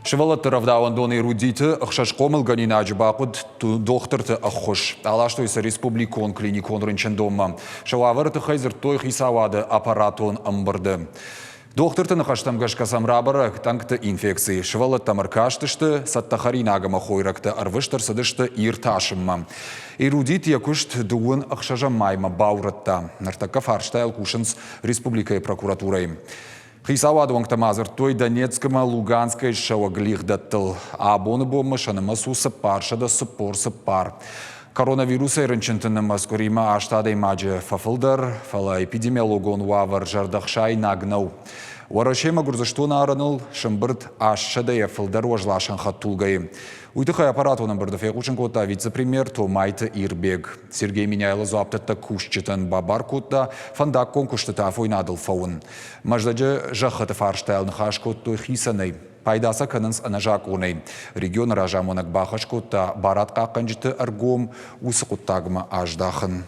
Сывӕллӕтты рӕвдауӕндоны эрудиты ӕхсӕз хъомылгӕнинаджы бахъуыд дохтырты ӕххуыс. Аластой сӕ республикон клиникон рынчындонмӕ. Сӕ уавӕры тыххӕй дзырдтой хицауады аппаратон ӕмбырды. Дохтырты ныхӕстӕм гӕсгӕ сӕм рабӕрӕг тъӕнгты инфекци. Сывӕллӕттӕм ӕркастысты, цӕттӕ хӕринаг ӕмӕ хойрӕгтӕ ӕрвыст ӕрцыдысты иртасынмӕ. Эрудит йӕ куыст дыууын ӕхсӕзӕм маймӕ баурӕдта. Ныртӕккӕ фарстайыл кусынц республикӕйы прокуратурӕйы. Хицауады уӕнгтӕ ма дзырдтой Донецк ӕмӕ Луганскӕй ссӕуӕг лигъдӕттыл. Абоны бонмӕ сӕ нымӕц у 444. Коронавирусӕй рынчынты нымӕц къуыримӕ аст адӕймаджы фӕфылдӕр, фӕлӕ эпидемиологон уавӕр зӕрдӕхсаинаг нӕу. Уӕрӕсемӕ Гуырдзыстоны арӕныл сӕмбырд 800-ӕй фылдӕр уӕзласӕн хӕдтулгӕйы. Уый тыххӕй аппаратон ӕмбырды фехъусын кодта вице-премьер Томайты Ирбег. Сергей Меняйло дзуапдӕттӕг кусджытӕн бабар кодта фӕндаггон куыстытӕ афойнадыл фӕуын. Мӕздӕджы зӕххыты фарстайыл ныхас кодтой хицӕнӕй. Пайда сӕ кӕнынц ӕнӕзакъонӕй. Регионы разамонӕг бахӕс кодта барадхъахъхъӕнджыты ӕргом уыцы хъуыддагмӕ аздахын.